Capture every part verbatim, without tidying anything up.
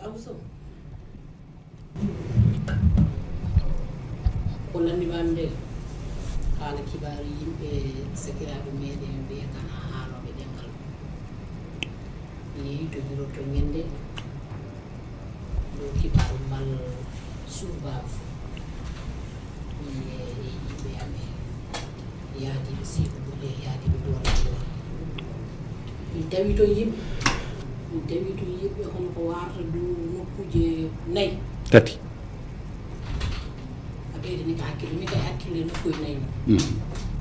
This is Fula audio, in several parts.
Abou Sow, ko lanndimami nde, haala kibaaru yimɓe sakiraaɓe meɗen ɓe kana haalooɓe ɗemngal. Mi yehi to biro to ñande ɗo kibaaru mbal surbaabu. Min e yimɓe amen yaadiiɓe Seeku Bole, yaadiiɓe Doole Joor. Min tawi toon yimɓe, min tawi toon yimɓe hono ko warata dow nokkuuje nayi. Tati. A ɓeydani ka hakkille, min kay hakkille nokkuuje nayi noon. Mm.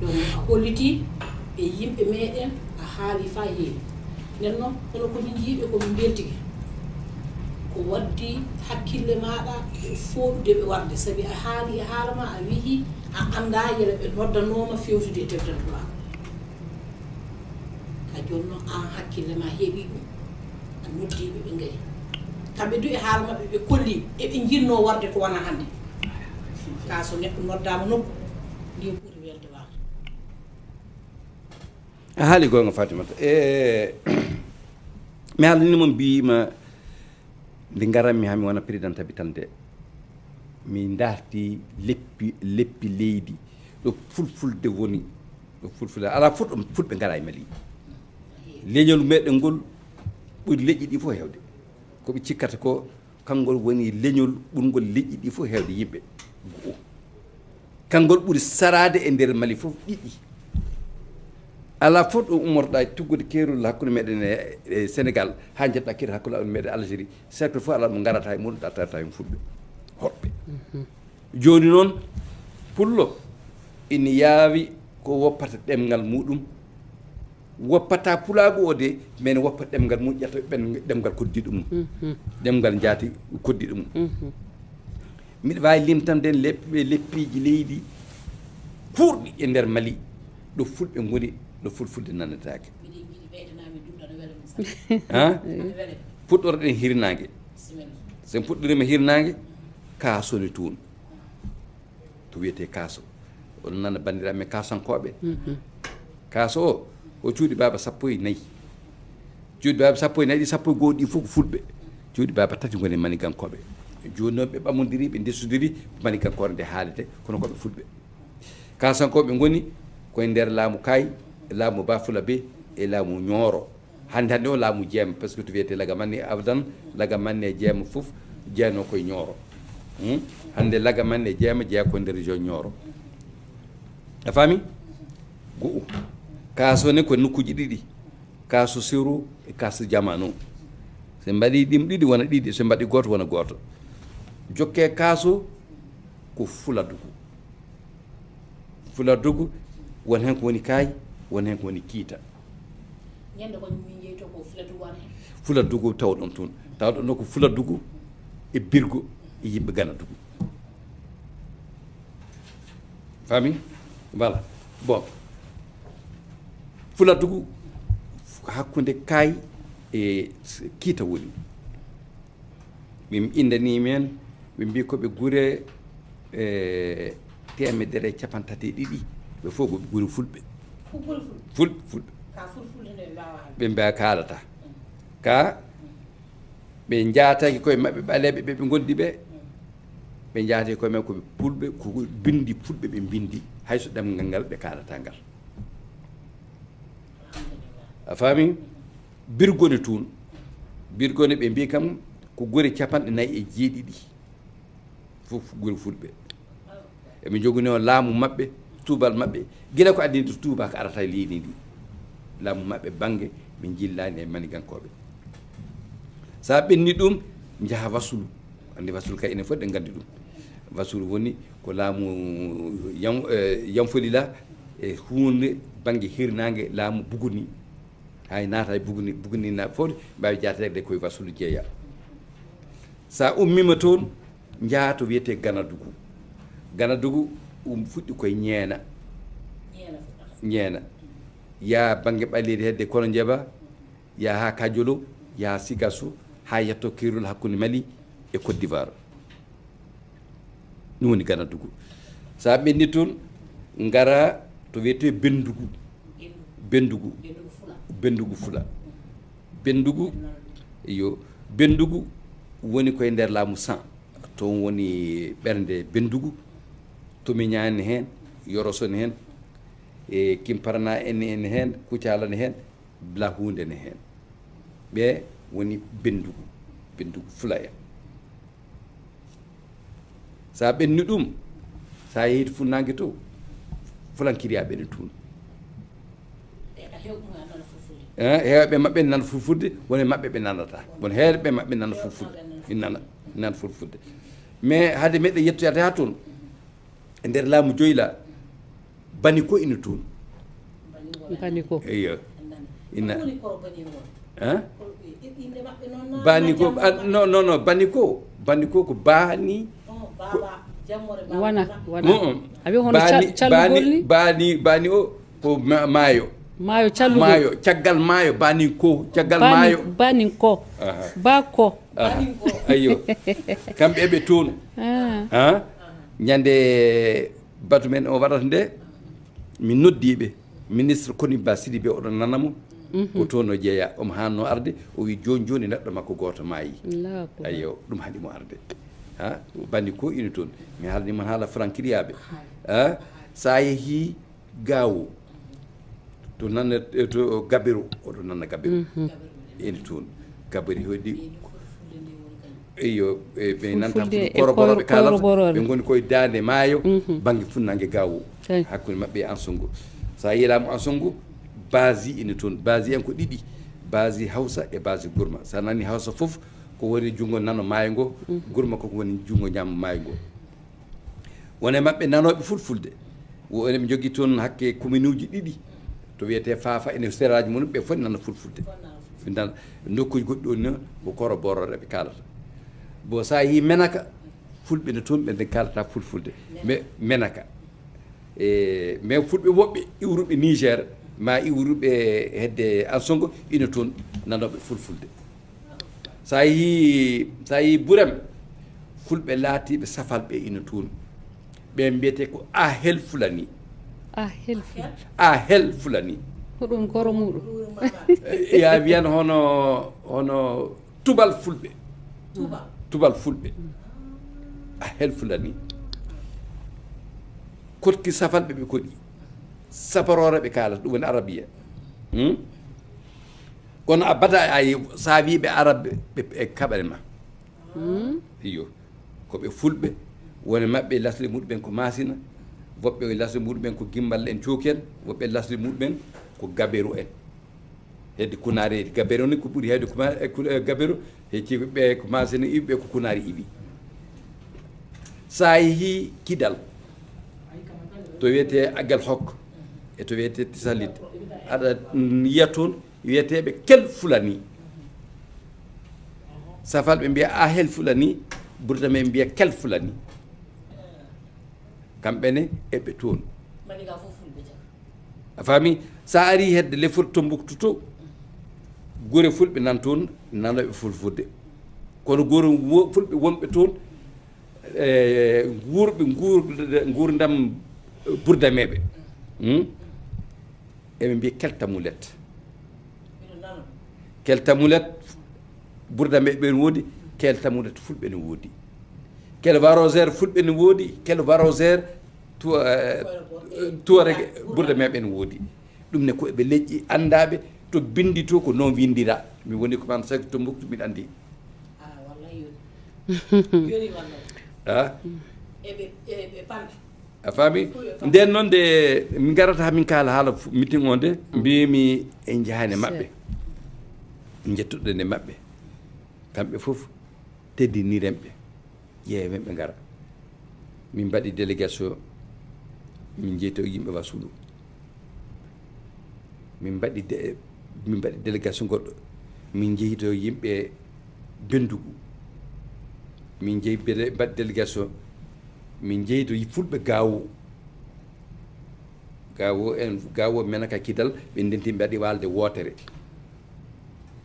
Donc a hollitii e yimɓe meɗen, a haali faa heewi. Nden noon, hono ko min njiiɓe, ko min mbeltike. Ko waddi hakkille maaɗa e fooɗude ɓe warde, sabi a haali e haala ma, a wiyi a anndaa yele ɓe noddanooma fewtude e teftere Pulaar. Ka jooni noon, aan hakkille ma heɓii ɗum, a noddiiɓe ɓe ngari. Kamɓe du e haala maɓɓe, ɓe kolli eɓe njinnoo warde ko wonaa hannde. Ka so neɗɗo noddaama nokku, ndin ɓuri welde waawde. A haali goonga, Fatimata. E, mi haalani mon, mbiyima nde ngaranmi haa mi wona président tabital nde, mi darti leppi, leppi leydi, ɗo fulfulde woni, ɗo fulfulde, alaa fof ɗo fulɓe ngara e Mali. Leñol meɗen ngol ɓuri leƴƴi ɗi fof heewde. Ko ɓe cikkata ko, kanngol woni leñol ɓurngol leƴƴi ɗi fof heewde yimɓe. Go'o. Kanngol ɓuri saraade e nder Mali fof ɗiɗi. Alaa fof ɗo ummotoɗaa tuggude keerol hakkunde meɗen e, e Sénégal, haa njettoɗaa keerol hakkunde meɗen e Algérie. Secteur fof alaa mo ngarata e mum, ɗattata e fulɓe. Hoɗɓe. Mhm. Jooni noon, pullo ina yaawi ko woppata ɗemngal muɗum, woppata pulaagu o de, men woppa ɗemngal mum, ƴetta ɓen-, ɗemngal koddiiɗo mum. Mhm. Ɗemngal njaati koddiiɗo mum. Mhm. Miɗo waawi limtande en leppe-, leppiiji leydi kuurɗi e nder Mali, ɗo fulɓe ngoni, ɗo fulfulde nannetaake. Ha? Puɗɗorɗen hirnaange. So en puɗɗoriima hirnaange, ka soni toon. To wiyetee Kaaso. Oɗon nana banndiraaɓe men Kaasankooɓe. Mhm. Kaaso o, ko cuuɗi baaba sappo e nayi. Cuuɗi baaba sappo e nayi ɗi, sappo e goo ɗi fof ko fulɓe. Cuuɗi baaba tati ngoni manigankooɓe. Jooni noon ɓe ɓamondiri, ɓe ndesondiri, manigankoore nde haalete, kono ko ɓe fulɓe. Kaasankooɓe ngoni koye nder laamu Kaay, laamu Bafula Bey e laamu Ñooro. Hannde, hannde o laamu jeema, parce que to wiyetee Lagamanne e Abdan, Lagamanne e jeema fof jeyanoo koye Ñooro. Hmm? Hannde Lagamanne e jeema jeyaa koye nder région Ñooro. A faami? Go'o. Kaaso ne ko nokkuuji ɗiɗi. Kaaso Sero e Kaaso Jamano. So mbaɗi ɗim ɗiɗi wona ɗiɗi, so mbaɗi gooto wona gooto. Jokkee Kaaso ko Fuladugu. Fuladugu, won heen ko woni Kaay, won heen ko woni Kiita. Ñande ko min njeyto ko Fuladugu wona heen. Fuladugu tawɗon toon. Tawɗon ɗo ko Fuladugu e Birgo e yimɓe Ganadugu. Faami? Voilà. Bon. Fuladugu hakkunde Kaay e Kiita woni. Min inndanii men, ɓe mbii ko ɓe gure, e, teemedere e capanɗe tati e ɗiɗi, ɓe fof ko ɓe gure fulɓe. Fof gure fulɓe? Ful-, fulɓe. Ka fulfulde nde ɓe mbaawaa haalde? Ɓe mbaa kaalata. Mm. Ka ɓe njaataaki koye maɓɓe ɓaleeɓe ɓe ɓe ngondi ɓe. Mm. Ɓe njaataaki koye maɓɓe ko ɓe fulɓe, ko binndi fulɓe ɓe mbinndi, hay so ɗemngal ngal ɓe kaalataa ngal. Alhamdulillah. A faami? Birgone toon. Birgone ɓe mbii kam ko gure capanɗe nayi e jeeɗiɗi. Fof gure fulɓe. Eɓe njoginoo laamu maɓɓe, tuubal maɓɓe. Gila ko addini to tuubaako arata e leydi ndi. Laamu maɓɓe bannge ɓe njillaani e manigankooɓe. So a ɓenni ɗum, njaha Wasulu. Anndi Wasulu kay enen fof ɗen nganndi ɗum. Wasulu woni ko laamu Yan-, eh, Yanfolila e huunde bannge hirnaange laamu Buguni. Hay naata e Buguni, Buguni na fof mbaawi jaateede koye Wasulu jeeya. So a ummiima toon, njaha to wiyetee Ganadugu. Ganadugu, ɗum fuɗɗi koye Ñeena. Ñeena fuɗɗata. Ñeena. Yaa bannge ɓaleeri hedde kono njeɓa, yaa haa Kajolo, yaa Sigasso, haa yetto keerol hakkunde Mali e Côte d'Ivoire. Ɗum woni Ganadugu. So a ɓenni toon, ngara to wiyetee Benndugu. Benndugu. Benndugu Fula. Benndugu Fula. Benndugu, iyo, Benndugu, woni koye nder laamu San. Toon woni ɓernde Benndugu, Tomiña ne heen, Yoroso ne heen, e Kimparana en, en heen, Kucala ne heen, Blahuunde ne heen. Ɓe woni Benndugu, Benndugu Fula en. So a ɓenni ɗum, so a yehii to funnaange to, fulankiriyaaɓe ne toon. Eh, heewɓe maɓɓe nana fulfulde, won e maɓɓe ɓe nanata. Won heewɓe maɓɓe nana fulfulde. Ina nana, ina nana fulfulde. Mais hade meɗen yettoyade haa toon, e nder laamu Joyla, Bani ko ina toon. Bani ko. Iyo. Ina. Hein? Bani ko, ah, non, non, non, Bani ko, Bani ko ko Bani. Wana, wana. Mm-mm. Abi hono Bani, Bani, Bani, Bani o ko ma-, maayo. Maayo callugo. Maayo, caggal maayo, Bani ko, caggal maayo. Bani ko. Aha. Ba ko. Aha. Ayyo. Kamɓe ɓe toon. Ah. Ha? Ñande batu men o waɗata nde, mi noddi ɓe. Ministre Koni Ba Sidibé, oɗon nana mo. Mhm. Ko toon o jeeya. Omo haanno arde, o wi jooni jooni neɗɗo makko gooto maayi. Allahu akbar. Ayyo, ɗum haɗi mo arde. Ha? Bani ko ina toon. Mi haalni mon haala frankiriyaaɓe. Ha? So a yehii Gaawo, to nana, to Gabiro, oɗo nana Gabiro. Mhm. Ene toon. Gabiri hoɗi. Iyo, e, ɓe nanta Fulfulde e koroboroɓe Koro-, kala, koroboroɓe. Ɓe ngoni koye daande maayo, mhm, bannge funnaange Gaawo. Eyi. Hakkunde maɓɓe e Ansongo. So a yii laamu Ansongo, basi ene toon. Basi en ko ɗiɗi. Basi Hawsa e basi Gurma. So a nani Hawsa fof, ko woni junngo nano maayo ngo, mhm, Gurma ko woni junngo ñaamo maayo ngo. Won e maɓɓe nanooɓe fulfulde. Won eɓe njogii toon hakke kominuuji ɗiɗi. To wiyetee Faafa, ene seraaji mum, ɓe fof nana fulfulde. Ɓe nana nokkuuji goɗɗi ɗoon noon, ko koroboroore ɓe kaalata. Bon, so a yii Menaka, fulɓe ne toon, ɓe nde kaalata fulfulde. Mais Menaka. E, mais fulɓe woɓɓe iwruɓe Niger, ma iwruɓe hedde Ansongo, ina toon nanooɓe fulfulde. So a yii, so a yii Burem, fulɓe laatiiɓe safalɓe ina toon. Ɓe mbiyetee ko Ahel Fulani. Ahel Fulani. Ahel Fulani. Ko ɗum goro muuɗum. Ya wiyan hono, hono tubal fulɓe. Tubal. Tubal fulɓe. Ahel Fulani. Koɗki safalɓe ɓe koɗi. Safaroore ɓe kaalata, ɗum woni arabiya. Hmm? Kono a bata a yi-, so a wii ɓe Arab ɓe, ɓe, ɓe kaɓane ma. Hmm? Iyo. Ko ɓe fulɓe, won e maɓɓe lasli muɗumen ko Masina, woɓɓe lasli muɗumen ko Gimbal en, Cooki en, woɓɓe lasli muɗumen ko Gaberu en. Hedde Kunaari e Gaberu ni ko ɓuri heewde kuma-, e Kun-, e Gaberu, he ci ɓe ko Masina iwi, ɓe ko Kunaari iwi. So a yehii Kidal, to wiyetee Agel Hok, e to wiyetee Tisalit, aɗa, mm, yiya toon wiyeteeɓe Kel Fulani. Safalɓe mbiya Ahel Fulani, Burdameɓe mbiya Kel Fulani. Kamɓe ne eɓe toon. A faami? So a arii hedde Lefol Tombuktu to, gure fulɓe nan toon, nanooɓe fulfulde. Kono gure wo-, fulɓe wonɓe toon, e, nguurɓe, nguur-, nguurndam Burdameɓe. Hmm? Eɓe mbiya Keltamulet. Keltamulet, Burdameɓe ne woodi, Keltamulet fulɓe ne woodi. Kel Varoser fulɓe ne woodi, Kel Varoser tu-, eh, Tuareg Burdameɓe ne woodi. Ɗum ne ko eɓe leƴƴi anndaaɓe to binndi to ko noon winndira. Mi woni ko man sagi Tombuktu mbiɗa anndi. Ah? A faami? Nden noon nde min ngarata haa min kaala haala fu-, meeting o nde, mbimi en njahaani e maɓɓe. Njettuɗen e maɓɓe. Kamɓe fof teddiniren ɓe. Ƴeewen ɓe ngara. Min mbaɗi délégation, min njeyto yimɓe Wasulu. Min mbaɗi de-, min mbaɗi délégation goɗɗo. Min njehi to yimɓe Benndugu. Min njehi bele-, mbaɗi délégation. Min njehi to fulɓe Gaawo. Gaawo en, Gaawo men ka Kidal, ɓe ndenti mbaɗi waalde wootere.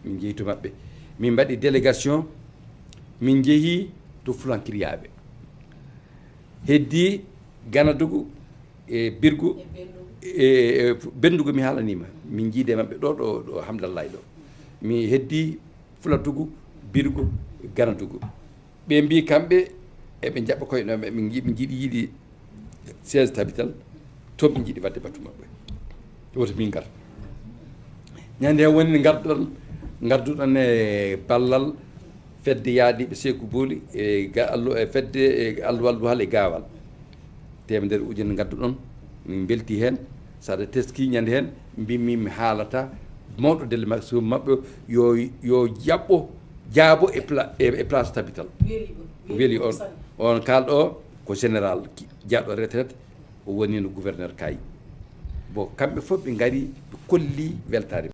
Min njehi to maɓɓe. Min mbaɗi délégation, min njehi to Fulankiriyaaɓe. Heddi Ganadugu, e Birgu, e, e Benndugu mi haalaniima. Min njiide maɓɓe ɗo, ɗo, ɗo Hamdallaay ɗo. Mi heddi Fulatugu, Birgu, Ganadugu. Ɓe mbi kamɓe eɓe jaɓɓa koye ɗo, ɓe njiɗi, njiɗi yiɗi siège tabital, to ɓe njiɗi waɗde batu maɓɓe. Woto min ngar. Ñande hen woni ngarduɗon, ngarduɗon e ballal fedde yaadiɓe Seeku Booli e ga-, allu-, e fedde e alluwal Duhal e Gaawal. Teemedere ujunere ngadduɗon, min mbelti heen. Saɗa teski ñande heen, mbimmi mi haalata mawɗo délégation maɓɓe yo, yo jaɓɓo, jaabo e pla-, e, e place tabital. Weli on. On kaalɗo o ko général ki-, jaaɗo retraite, o wonino gouverneur Kayi. Bon, kamɓe fof ɓe ngari, ɓe kolli weltaare.